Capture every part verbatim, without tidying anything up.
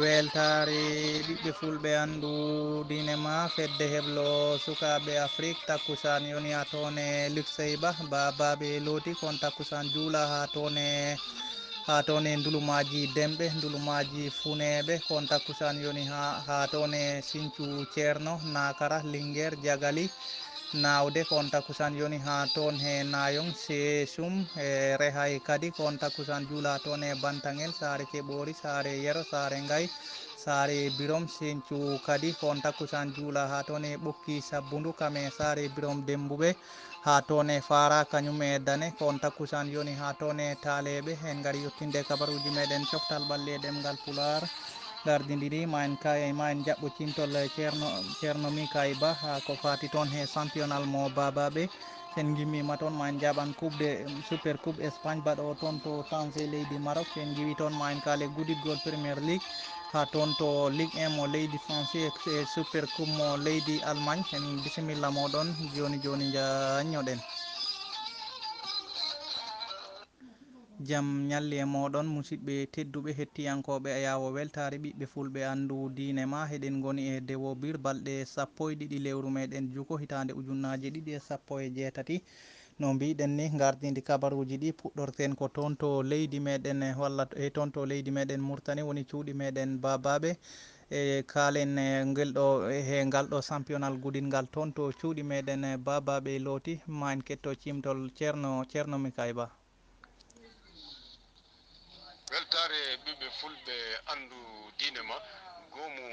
Weltaare ɓiɓɓe fulɓe anndu diine ma, fedde heblo sukaaɓe Afrik, takkusaan yoni haa toon e Luxeyba, Baabaaɓe Looti, kon takkusaan juula haa toon e, haa toon e Ndulumaaji Demɓe, Ndulumaaji Funeeɓe, kon takkusaan yoni haa, haa toon e Sincu Ceerno, Naakara, Lingeer, Jagali, Naawde, kon takkusaan yoni haa toon he Naayon, Seesum, e Rehay kadi, kon takkusaan juula toon e Bantangel, Saare Ceɓoori, Saare Yero, Saare Ngay, Saare Birom, Sencu kadi, kon takkusaan juula haa toon e Ɓokki Sabbundu, Kame, Saare Birom Dembuɓe, haa toon e Faara, kañum e Dane, kon takkusaan yoni haa toon e Taaleeɓe. En ngari yettinde kabaruuji meɗen coftal ɓalli e ɗemngal Pulaar. Gardindiri, ma en kay, ma en jaɓɓo cimtol, eh, Ceerno, Ceerno Mikay Ba, ha ko faati toon he championnat mo Babaɓe. Sen ngimmiima toon, ma en jaɓan Coupe de, Super Coupe Espagne baɗo toon to Tanger leydi Maroc. Sen ngiwi toon, ma en kaale guddiggol Premier League. Ha toon to Ligue un mo leydi France e, e Super Coupe mo leydi Allemagne. En bisimilla moɗon, joni joni njaññoɗen. Jam ñalli e mooɗon, musidɓe tedduɓe, hettiyankooɓe Ayaawo Weltaare Ɓiɓɓe Fulɓe Anndu Diine Ma. Heɗen ngoni e Dewobir, balɗe sappo e ɗiɗi lewru meɗen juko, hitaande ujunnaaje ɗiɗi e sappo e jeetati. No mbiɗen ni, gardindi kabaruuji ɗi puɗɗorten ko toon to leydi meɗen, e walla e toon to leydi meɗen Murtani, woni cuuɗi meɗen Babaɓe. E kaalen, e ngel ɗo, e he ngal ɗo championnat gudingal toon to cuuɗi meɗen, e Babaɓe Looti, ma en ketto cimtol Ceerno, Ceerno Mikay Ba. Weltaare ɓiɓɓe fulɓe anndu diine ma, goomu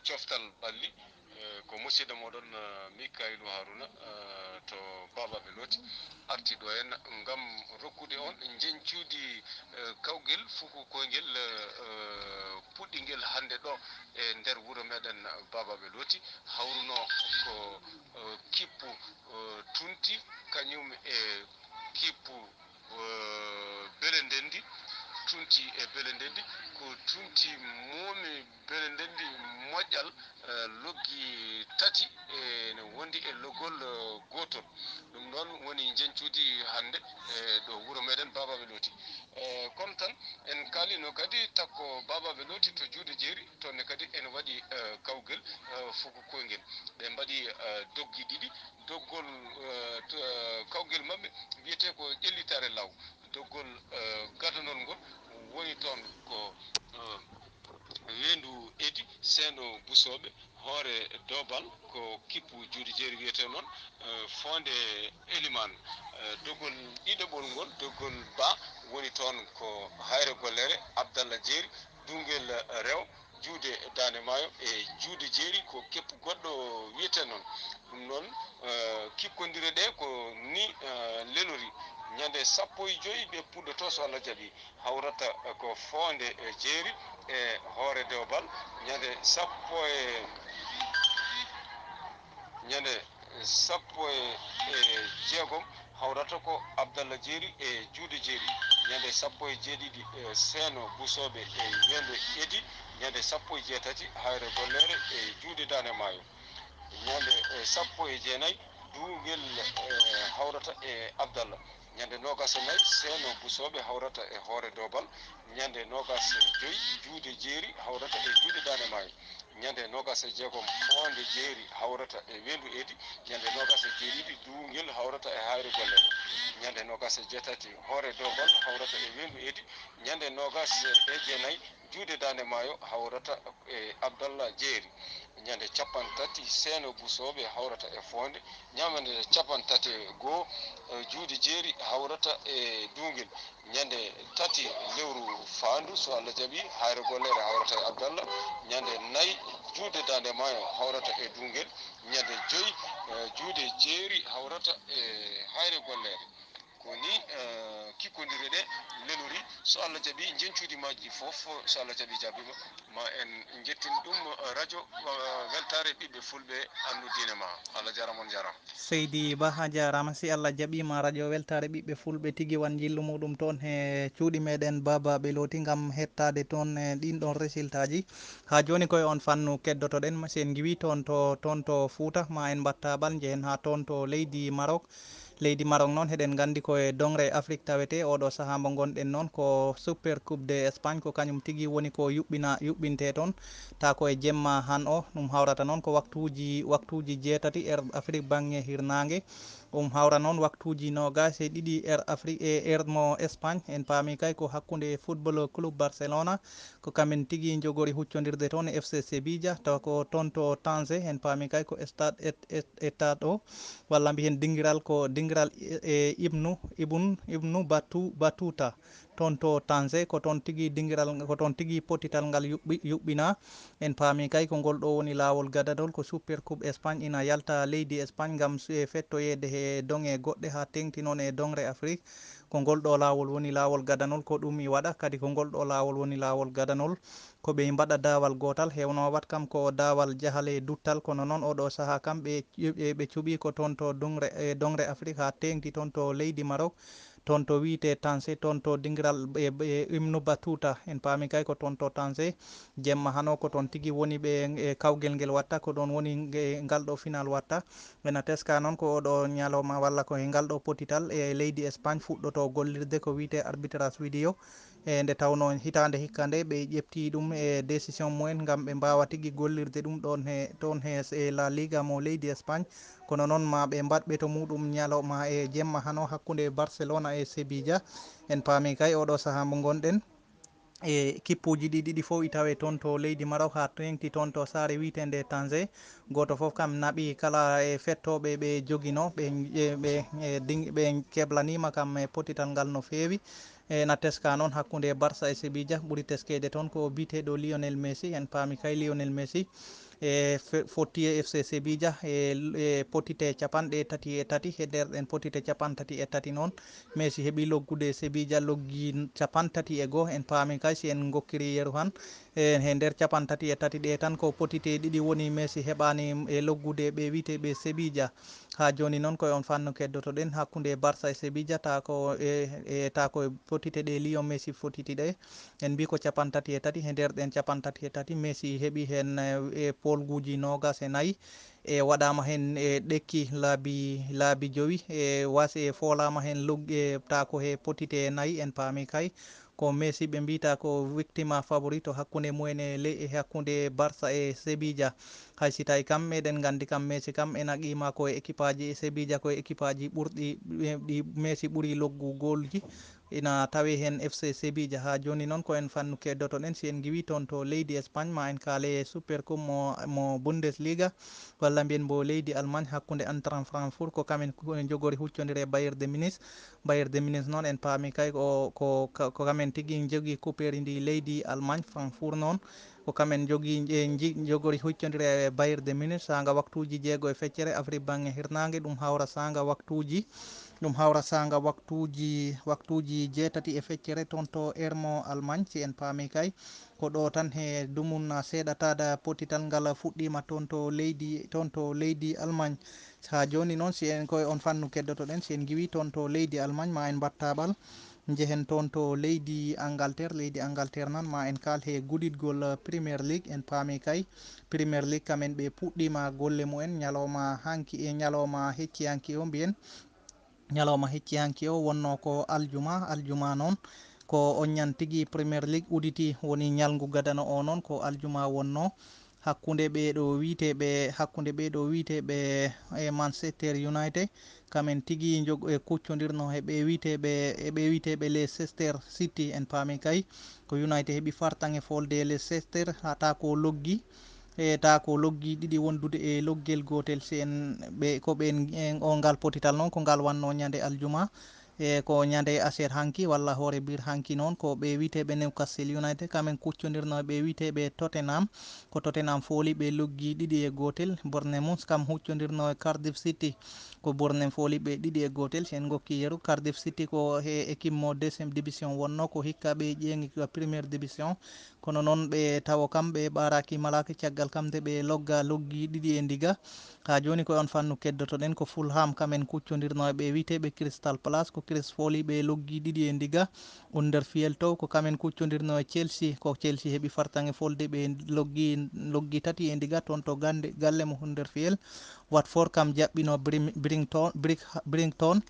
coftal ɓalli, eh, ko musidɗo moɗon, eh, Mikaylu Haruna, eh, to Babaɓe Looti, arti ɗo en ngam rokkude on njeñcuudi, eh, kawgel fuku koyngel, eh, puɗɗingel hannde ɗo e nder wuro meɗen Babaɓe Looti, hawruno ko, eh, kippu, eh, tunti, kañum e kippu eh, bele ndendi, tunti e bele ndendi, ko tunti moomi bele ndendi moƴƴal, eh, loggi tati e ne wondi e logol, eh, gotol. Ɗum noon woni njeñcuudi hannde, eh, ɗo wuro meɗen Babaɓe Looti. Eh, kono tan en kaalino kadi takko Babaɓe Looti to juuɗe jeeri, toon ne kadi ene waɗi, eh, kawgel, eh, fuku koyngel. Ɓe mbaɗi, eh, doggi ɗiɗi, doggol, eh, to, eh, kawgel maɓɓe wiyetee ko Ƴellitaare Law. Doggol, eh, gadanol ngol woni toon ko, eh, Weendu Edi, Seeno Busooɓe, Hoore Doobal, ko kippu juuɗe jeeri wiyetee noon, eh, Foonde Elimaan. Eh, doggol ɗiɗaɓol ngol, doggol ba, woni toon ko Hayre Gollere, Abdalla Jeeri, Duungel Rew, juuɗe Daande Maayo e juuɗe jeeri ko keppu goɗɗo wiyetee noon. Ɗum noon, eh, kikkondire ɗe ko ni, eh, lelori. Ñande sappo e joy ɓe puɗɗoto so Allah jaɓi. Hawrata ko Foonde, eh, Jeeri e Hoore Dewbal. Ñande sappo e, ñande sappo e, e jeegom hawrata ko Abdalla Jeeri e juuɗe jeeri. Ñande sappo e jeeɗiɗi, eh, Seeno Busooɓe e Weendu Edi. Ñande sappo e jeetati Hayre Gollere e juuɗe Daande Maayo. Ñande, eh, sappo e jeenayi Duungel, eh, hawrata e Abdalla. Ñande noogas e nayi Seeno Busooɓe hawrata e Hoore Doobal. Ñande noogas e joy Juuɗe Jeeri hawrata e juuɗe Daande Maayo. Ñande noogas e jeegom Foonde Jeeri hawrata e Weendu Edi. Ñande noogas e jeeɗiɗi Duungel hawrata e Hayre Gollere. Ñande noogas e jeetati Hoore Doobal hawrata e Weendu Edi. Ñande noogas e jeenayi Juuɗe Daande Maayo hawrata e Abdalla Jeeri. Ñande cappanɗe tati Seeno Busooɓe hawrata e Foonde. Ñande cappanɗe tati e goo, eh, Juuɗe Jeeri hawrata e Duungel. Ñande tati lewru faandu, so Allah jaɓi, Hayre Gollere hawrata e Abdalla. Ñande nayi Juuɗe Daande Maayo hawrata e Duungel. Ñande joy, eh, Juuɗe Jeeri hawrata e Hayre Gollere. Ko ni, eh, kikkondire ɗe lelori. So Allah jaɓi, njeñcuuɗi majji fof, so Allah jaɓi, jaɓiima, ma en njettin ɗum, eh, radio, eh, Weltaare Ɓiɓɓe Fulɓe Anndu Diine Ma. Allah jaaraama, on njaaraama. Seydi Bah, a jaaraama. Si Allah jaɓiima, radio Weltaare Ɓiɓɓe Fulɓe tigi wan njillu muɗum toon he cuuɗi meɗen Babaɓe Looti ngam hettaade toon e ɗiin ɗoon résultat ji. Haa jooni ko e oon fannu keddotoɗen. Si en ngiwii toon to, toon to Fuuta, ma en mbaɗ taaɓal njehen haa toon to leydi Maroc. Leydi Maroc noon, heɗen nganndi ko e dongre Afrik tawetee. Oɗo sahaa mbo ngonɗen noon ko Super Coupe de Espagne, ko kañum tigi woni ko yuɓɓina, yuɓɓintee toon, taa ko e jemma han o. Ɗum hawrata noon ko waktuuji, waktuuji jeetati heure Afrik baŋŋe hirnaange. Ɗum hawra noon waktuuji noogaas e ɗiɗi heure Afrik e heure mo Espagne. En paami kay ko hakkunde Football Club Barcelona, ko kamen tigi njogori huccondirde toon e F C Sevilla, tawa ko toon to Tange. En paami kay ko stade et, et, stade o, walla mbiyen dingiral ko dingiral e, e Ibnu, Ibn, Ibnu Batu, Batuta. Toon to Tange, ko toon tigi dingiral, ko toon tigi potital ngal yuɓɓi, yuɓɓina. En paami kay ko ngol ɗo woni laawol gadanol, ko Super Coupe Espagne ina yalta leydi Espagne ngam su-, e fettoyeede he doŋe goɗɗe haa teeŋti noon e doŋre Afrik. Ko ngol ɗo laawol woni laawol gadanol, ko ɗum mi waɗa, kadi ko ngol ɗo laawol woni laawol gadanol. Ko ɓe mbaɗa daawal gootal, heewno wat kam ko daawal jahale duttal, kono noon oɗo sahaa kam ɓe, ɓe, ɓe cuɓi ko toon to doŋre, e doŋre Afrik haa teeŋti toon to leydi Maroc, toon to wiyetee Tange, toon to dingiral e, e Ibnu Batuta. En paami kay ko toon to Tange, jemma hano ko toon tigi woni ɓe e kawgel ngel watta, ko ɗoon woni nge-, ngal ɗo final watta. Ena teska noon ko oɗo ñalawma walla ko e ngal ɗo potital e leydi Espagne fuɗɗoto gollirde ko wiyetee arbitrage vidéo. E nde tawnoo hitaande hikka nde ɓe ƴefti ɗum e décision mumen ngam ɓe mbaawa tigi gollirde ɗum ɗoon he, toon he e La Liga mo leydi Espagne. Kono noon ma ɓe mbaɗ ɓeto muɗum ñalawma e jemma hano hakkunde Barcelona e Sevilla. En paami kay oɗo sahaa mo ngonɗen, e kippuuji ɗi ɗiɗi fof i tawe toon to leydi Maroc, haa teeŋti toon to saare wiyeteende Tange. Gooto fof kam naɓi kala e fettooɓe ɓe joginoo, ɓe, ɓe, ɓe, e diŋ-, ɓe keblaniima kam e potital ngal no feewi. E na teska noon hakkunde Barça e Sevilla, ɓuri teskeede toon ko biyeteeɗo Lionel Messi. En paami kay Lionel Messi e fe-, fotti e F C Sevilla e, e potite capanɗe tati e tati. He nder ɗen potite capantati e tati noon, Messi heɓi loggude Sevilla loggi capantati e goo. En paami kay si en ngokkiri yeru han, e he nder capantati e tati ɗe tan ko potite ɗiɗi woni Messi heɓaani e loggude ɓe wiyetee ɓe Sevilla. Haa jooni noon ko e on fannu keddoto-ɗen hakkunde Barça e Sevilla, taa ko e, e, taa ko e potite ɗe Leo Messi fotiti ɗe. En mbii ko capantati e tati, he nder ɗen capantati e tati Messi heɓi heen e, e poolguuji noogas e nayi. E waɗaama heen e ɗekki laabi, laabi jowi, e wasi e foolaama heen log-, e taa ko he potite nayi. En paami kay ko Messi ɓe mbiyta ko victima favorito hakkunde mumen e le-, e hakkunde Barça e Sevilla. Hay si tawi kam meɗen nganndi kam Messi kam ena qiima ko e ekipaaji e Sevilla, ko e ekipaaji ɓurɗi, ɗi Messi ɓuri loggu goolji. Ina tawe heen F C Sevilla. Haa jooni noon ko en fannu keddoto-ɗen, si en ngiwi toon to leydi Espagne, ma en kaale Super Coupe mo, mo Bundesliga, walla mbiyen mbo leydi Allemagne, hakkunde Eintracht Frankfurt, ko kamen ku-, njogori huccondire e Bayern de Munich. Bayern de Munich noon en paami kay ko, ko, ko, ko kamen tigi njogi kupeeri ndi leydi Allemagne, Frankfurt noon ko kamen njogi, e nji-, njogori huccondire e Bayern de Munich, saanga waktuuji jeego e feccere Afrik baŋŋe hirnaange, ɗum hawra saanga waktuuji, ɗum hawra saanga waktuuji, waktuuji jeetati e feccere toon to Ermo Allemagne, si en paami kay. Ko ɗo tan he dumunna seeɗa taada potital ngal fuɗɗiima toon to leydi, toon to leydi Allemagne. Haa jooni noon, si en ko e on fannu keddoto-ɗen, si en ngiwi toon to leydi Allemagne, ma en mbaɗ taaɓal, njehen toon to leydi Angleterre. Leydi Angleterre noon, ma en kaal he guɗitgol Premier League. En paami kay Premier League kam en ɓe puɗɗiima golle mumen ñalawma hanki, e ñalawma hecci hanki o mbiyen. Ñalawma hecci hanki o wonnoo ko aljuma. Aljuma noon ko oññan tigi Premier League uditi, woni ñalngu gadano o noon ko aljuma wonnoo. Hakkunde ɓee ɗo wiyetee ɓe, hakkunde ɓee ɗo wiyetee ɓe e Manchester United, kamen tigi njog-, e kuccondirno e ɓe wiyetee ɓe, e ɓe wiyetee ɓe Leicester City. En paami kay ko United heɓi fartaŋŋe folde Leicester, haa taa ko loggi, e taa ko loggi ɗiɗi wondude e loggel gootel. Si en ɓe, ko ɓeen, en, o ngal potital noon ko ngal wannoo ñande aljuma. E ko ñande aset hanki walla hoore bir hanki noon, ko ɓe wiyetee ɓe Newcastle United, kamen kuccondirno e ɓe wiyetee ɓe Tottenham. Ko Tottenham fooli ɓe loggi ɗiɗi e gootel. Bournemouth kam huccondirno e Cardiff City, ko Bournemouth fooli ɓe ɗiɗi e gootel. Si en ngokki yeru, Cardiff City ko he équipe mo deuxième division wonnoo, ko hikka ɓe ƴeeŋi ka première division. Kono noon ɓe tawo kam ɓe ɓaaraaki malaaka caggal kam nde ɓe logga loggi ɗiɗi e ndiga. Haa jooni ko e on fannu keddoto-ɗen ko Fulham, kamen kuccondirno e ɓe wiyetee ɓe Crystal Palace, ko Chris fooli ɓe loggi ɗiɗi e ndiga. Huddersfield to ko kamen kuccondirno e Chelsea, ko Chelsea heɓi fartaŋŋe folde ɓe loggi, loggi tati e ndiga toon to gande, galle mo Huddersfield. Watford kam jaɓɓino Brim-, Brington, Brig-, Brington.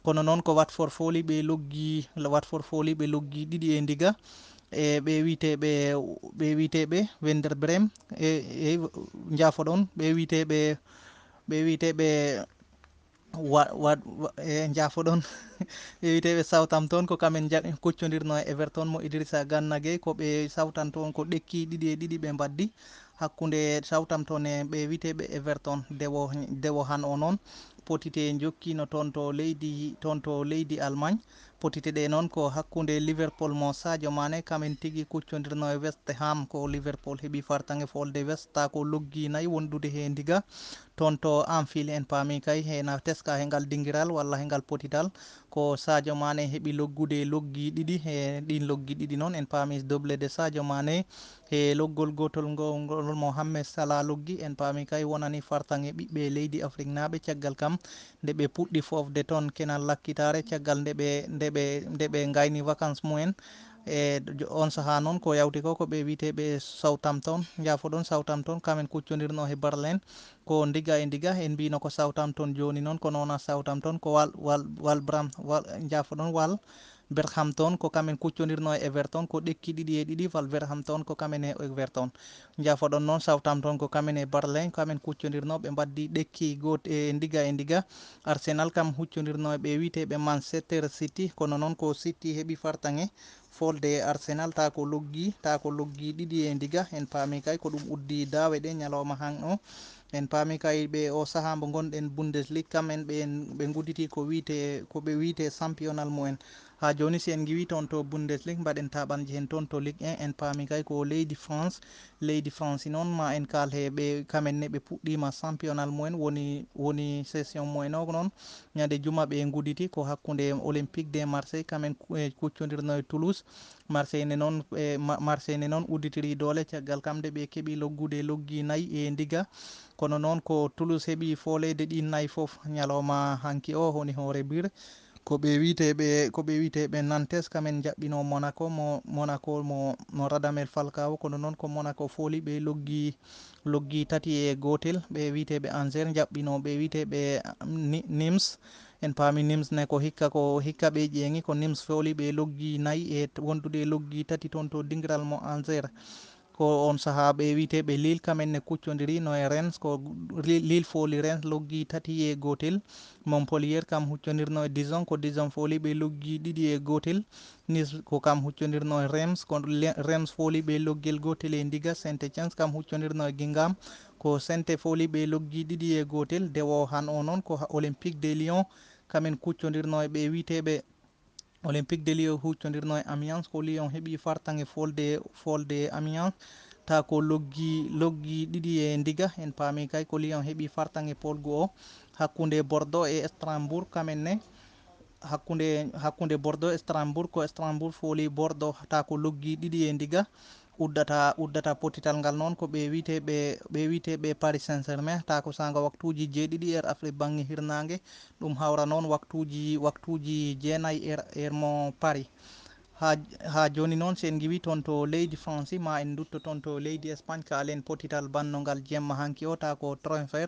Kono noon ko Watford fooli ɓe loggi, Watford fooli ɓe loggi ɗiɗi e ndiga. E ɓe wiyetee ɓe, ɓe wiyetee ɓe Werder Bremen, e, e, njaafoɗon, ɓe wiyetee ɓe, ɓe wiyetee ɓe wa-, wa-, wa-, e, njaafoɗon, ɓe wiyetee ɓe Southampton, ko kamen nja-, kuccondirno e Everton mo Idrissa Gana Gueye, ko ɓe Southampton ko ɗekki ɗiɗi e ɗiɗi ɓe mbaddi hakkunde Southampton e ɓe wiyetee ɓe Everton, dewo, dewo han o noon. Potite jokkiino toon to leydi, toon to leydi Allemagne. Potite ɗe noon ko hakkunde Liverpool mo Sadio Mané, kamen tigi kuccondirno e West Ham, ko Liverpool heɓi fartaŋŋe folde West, ta ko loggi nayi wondude he ndiga toon to Anfield. En paami kay he na teska he ngal dingiral walla he ngal potital, ko Sadio Mané heɓi loggude loggi ɗiɗi. He ɗin loggi ɗiɗi noon en paami double de Sadio Mané, he loggol gotol ngo, ngol Mohamed Salah loggi, en paami kay wonani fartaŋŋe ɓiɓɓe leydi Afriknaaɓe caggal kam nde ɓe puɗɗi foofde toon kenal lakkitaare, caggal nde ɓe, nde ɓe, nde ɓe ngayni vacances mumen. E jo-, on sahaa noon ko yawti ko, ko ɓe wiyetee ɓe Southampton, njaafoɗon Southampton, kamen kuccondirno he Burnley, ko ndiga e ndiga, en mbiyno ko Southampton jooni noon, kono wonaa Southampton, ko Wal-, Wal-, Walbram-, Wal-, njaafoɗon Wal-, Wolverhampton, ko kamen kuccondirno e Everton, ko ɗekki ɗiɗi e ɗiɗi, Wolverhampton, ko kamen e Everton. Njaafoɗon noon Southampton, ko kamen e Burnley, kamen kuccondirno, ɓe mbaddi ɗekki goot-, e ndiga e ndiga. Arsenal kam huccondirno e ɓe wiyetee ɓe Manchester City, kono noon ko City heɓi fartaŋŋe folde e Arsenal, ta ko loggi, ta ko loggi ɗiɗi e ndiga. En paami kay ko ɗum uddi daawe ɗe ñalawma han o. En paami kay ɓe o sahaa mbo ngonɗen Bundesliga kam en ɓe, ɓe nguditi ko wiyetee, ko ɓe wiyetee championnat mumen. Haa jooni si en ngiwii toon to Bundesliga, mbaɗen taaɓalji heen toon to Ligue un, en paami kay ko leydi France. Leydi France noon ma en kaal he ɓe, kamen ne ɓe puɗɗiima championnat mumen, woni, woni session mumen o noon. Ñande juma ɓe nguditi ko hakkunde Olympique de Marseille, kamen ku-, e kuccondirno e Toulouse. Marseille ne noon, e Ma-, Marseille ne noon udditiri doole caggal kam nde ɓe keɓi loggude loggi nayi e ndiga. Kono noon ko Toulouse heɓi fooleede ɗin nayi fof ñalawma hanki o, woni hoore biir. Ko ɓe wiyetee ɓe, ko ɓe wiyetee ɓe Nantes, kamen jaɓɓino Monaco, mo, Monaco mo, mo Radamel Falcao, kono noon ko Monaco fooli ɓe loggi, loggi tati e gootel, ɓe wiyetee ɓe Angers, jaɓɓino ɓe wiyetee ɓe Ni-, Nimes. En paami Nimes ne ko hikka, ko hikka ɓe ƴeeŋi, ko Nimes fooli ɓe loggi nayi e t-, wondude e loggi tati toon to dingiral mo Angers. Ko on sahaa ɓe wiyetee ɓe Lille, kamen ne kuccondiri no e Rennes, ko Lille, Lille fooli Rennes loggi tati e gootel. Montpellier kam huccondirno e Dijon, ko Dijon fooli ɓe loggi ɗiɗi e gootel. Nice ko kam huccondirno e Reims, ko Le-, Reims fooli ɓe loggel gootel e ndiga. Saint-Étienne kam huccondirno e Guingamp, ko Saint fooli ɓe loggi ɗiɗi e gootel. Dewo han o noon ko ha-, Olympique de Lyon, kamen kuccondirno e ɓe wiyetee ɓe Olympique de Lyon huccondirno e Amiens, ko Lyon heɓi fartaŋŋe folde, folde Amiens, ta ko loggi, loggi ɗiɗi e ndiga. En paami kay ko Lyon heɓi fartaŋŋe polgu o hakkunde Bordeaux e Strasbourg, kamen ne hakkunde, hakkunde Bordeaux e Strasbourg, ko Strasbourg fooli Bordeaux ta ko loggi ɗiɗi e ndiga. Uddata, uddata pottital ngal noon ko ɓe wiyetee ɓe, ɓe wiyetee ɓe Paris Saint-Germain, ta ko saanga waktuuji jeeɗiɗi heure Afrique baŋŋe hirnaange, ɗum hawra noon waktuuji, waktuuji jeenayi heure, heure mo Paris. Haa, haa jooni noon, si en ngiwii toon to leydi France, ma en ndutto toon to leydi Espagne, kaalen pottital bannongal jemma hanki o, ta ko trophée,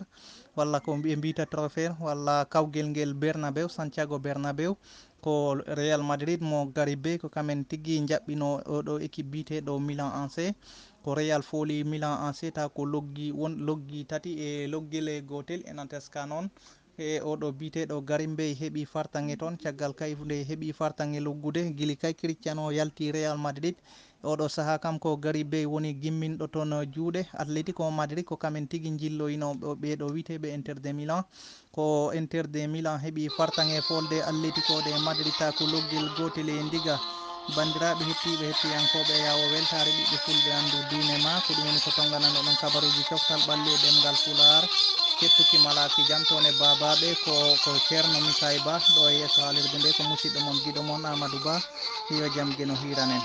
walla ko ɓe mbiyta trophée, walla kawgel ngel Bernabeu, Santiago Bernabeu. Ko Real Madrid mo Gareth Bale, ko kamen tigi njaɓɓino oɗo équipe biyeteeɗo Milan A C. Ko Real fooli Milan A C, ta ko loggi won, loggi tati e loggel e gootel. Ena teska noon e oɗo biyeteeɗo Gareth Bale heɓi fartaŋŋe toon, caggal kay nde heɓi fartaŋŋe loggude, gili kay Cristiano yalti Real Madrid. Oɗo sahaa kam ko Gareth Bale woni gimminɗo toon juuɗe Atletico Madrid, ko kamen tigi njilloyino ɓe-, ɓeeɗo wiyeteeɓe Inter de Milan. Ko Inter de Milan heɓi fartaŋŋe folde Atletico de Madrid, ta ko loggel gootel e ndiga. Banndiraaɓe hettiiɓe, hettiyankooɓe, yawo weltaare ɓiɓɓe fulɓe, anndu diine ma, ko ɗum woni ko tonganano ɗon kabaruuji coftal ɓalli e ɗemngal Pulaar. Kettuki malaaki jam toon e baabaaɓe, ko, ko Ceerno Mikay Ba, ɗo e yeeso haalirde nde, ko musidɗo mon, giɗo mon Amadou Ba, yo jam geno hiiranen.